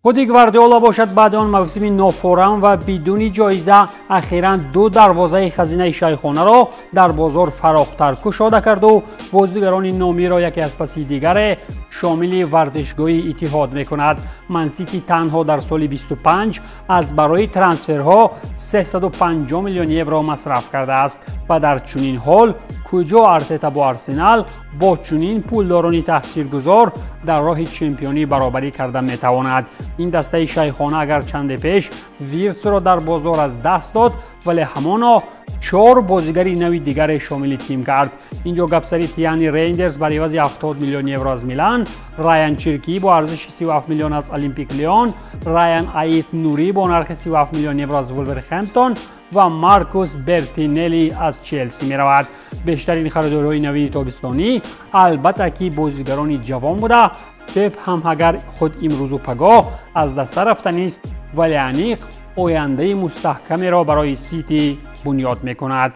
Худи Гвардиола бошад, баъди он мавсими нофорам ва бидуни ҷоиза ахиран ду дарвозаи хазинаи шайхонаро дар бозор фарохтар кушода карду бозигарони номиро яке аз паси дигаре шомили варзишгоҳи Иттиҳод мекунад. Мансити танҳо дар соли 25 аз барои трансферҳо 350 миллион евро масраф кардааст ва дар чунин ҳол куҷо Артета бо Арсенал бо чунин пулдорони таъсиргузор дар роҳи чемпионӣ баробарӣ карда метавонад? Ин дастаи шайхона агар чанде пеш Вирсро дар бозор аз даст дод, вале ҳамоно чор бозигари нави дигаре шомили тим кард. Инҷо гапсари Тияни Рейндерс бар ивази 70 миллион евро аз Милан, Раян Чиркӣ бо арзиши 37 миллион аз Олимпик Леон, Раян Аит Нурӣ бо нархи 37 миллион евро аз Вулверхэмптон ва Маркус Бертинелли аз Челси меравад. Бештарин харидориҳои навини тобистонӣ албатта ки бозигарони ҷавон буда, Пеп ҳам агар худ имрӯзу пагоҳ аз даста рафтанист, вале аниқ ояндаи мустаҳкамеро барои Сити бунёд мекунад.